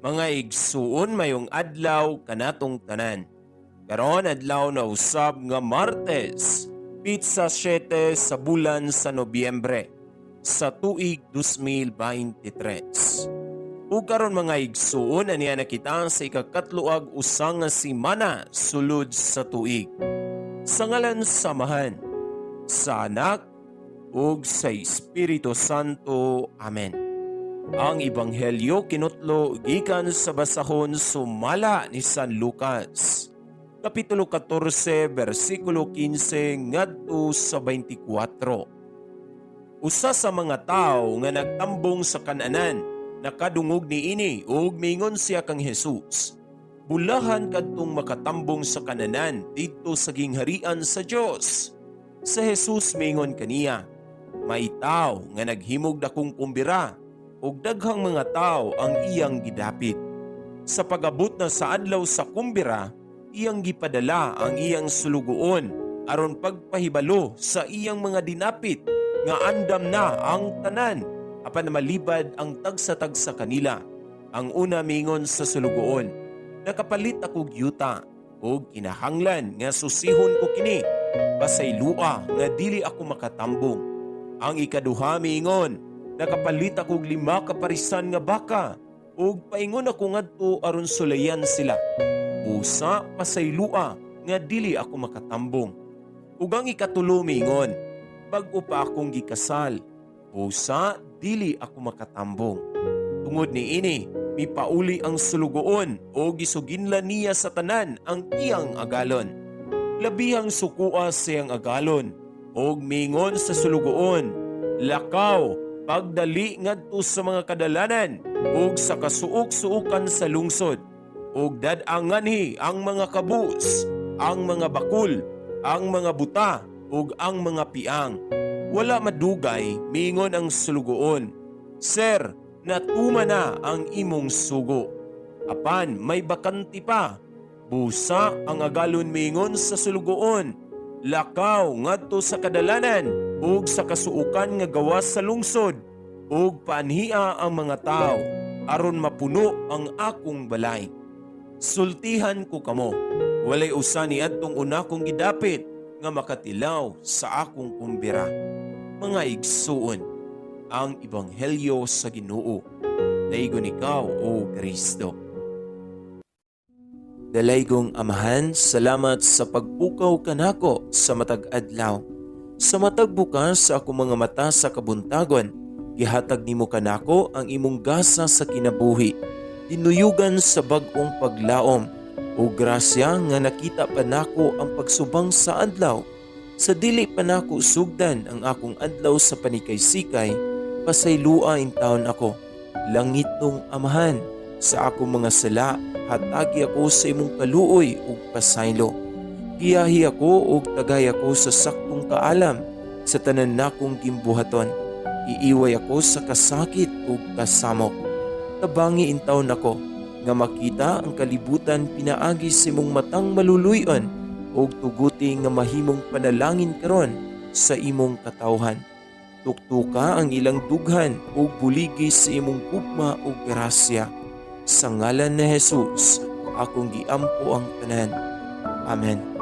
Mga igsuon, mayong adlaw kanatong tanan. Karon adlaw na usab nga Martes, petsa 7 sa bulan sa Nobyembre sa tuig 2023. Ug karon, mga igsuon, aniya na kita sa ikakatlo ug usa nga semana sulod sa tuig. Sa ngalan sa Amahan, sa Anak ug sa Espiritu Santo. Amen. Ang Ebanghelyo kinutlo gikan sa basahon sumala ni San Lucas. Kapitulo 14, bersikulo 15 ngadto sa 24. Usa sa mga tawo nga nagtambong sa kananan nakadungog niini ug mingon siya kang Jesus: "Bulahan kadtong makatambong sa kananan didto sa gingharian sa Dios." Sa Jesus mingon kaniya, "May tawo nga naghimog dakong kumbira ug daghang mga tawo ang iyang gidapit. Sa pag-abot na sa adlaw sa kumbira, iyang gipadala ang iyang sulugoon aron pagpahibalo sa iyang mga dinapit nga andam na ang tanan, apan malibad ang tagsa-tagsa kanila. Ang una mingon sa sulugoon, 'Nakapalit akog yuta ug kinahanglan nga susihon ko kini. Pasaylua nga dili ako makatambong.' Ang ikaduha miingon, 'Nakapalit akog 5 ka parisan nga baka ug paingon ako ngadto aron sulayan sila. Busa pasaylua nga dili ako makatambong.' Ug ang ikatulo miingon, 'Bag-o pa akong gikasal. Busa dili ako makatambong.' Tungod niini, mipauli ang sulugoon ug gisuginlan niya sa tanan ang iyang agalon. Labihang sukua siyang agalon ug miingon sa sulugoon, 'Lakaw, pagdali ngadto sa mga kadalanan ug sa kasuok-suokan sa lungsod ug dad-a nganhi ang mga kabus, ang mga bakul, ang mga buta ug ang mga piang.' Wala madugay, miingon ang sulugoon, 'Sir, natuman na ang imong sugo. Apan may bakante pa.' Busa ang agalon miingon sa sulugoon, 'Lakaw ngadto sa kadalanan ug sa kasuokan nga gawas sa lungsod ug paanhia ang mga tao aron mapuno ang akong balay. Sultihan ko kamo, walay usa ni adtong una kong gidapit nga makatilaw sa akong kumbira.'" Mga igsuon, ang ebanghelyo sa Ginoo. Daygon ikaw, O Kristo. Dalaygong Amahan, salamat sa pagpukaw kanako sa matag adlaw. Sa matag bukas sa akong mga mata sa kabuntagon, gihatag nimo kanako ang imong gasa sa kinabuhi. Dinuyugan sa bag-ong paglaom o grasya nga nakita pa nako ang pagsubang sa adlaw. Sa dili pa nako sugdan ang akong adlaw sa panikay-sikay, pasaylua intawon ako. Langitnong Amahan, sa akong mga sala, hatagi ako sa imong kaluoy ug pasaylo. Giyahi ako ug tagay ako sa saktong kaalam sa tanan nakong gimbuhaton. Iiway ako sa kasakit ug kasamok. Tabangi intawon ako nga makita ang kalibutan pinaagi sa imong matang maluluy-on ug tuguti nga mahimong panalangin karon sa imong katawhan. Tuktuka ang ilang dughan ug buligi sa imong gugma ug grasya. Sa ngalan ni Jesus, akong giampo ang tanan. Amen.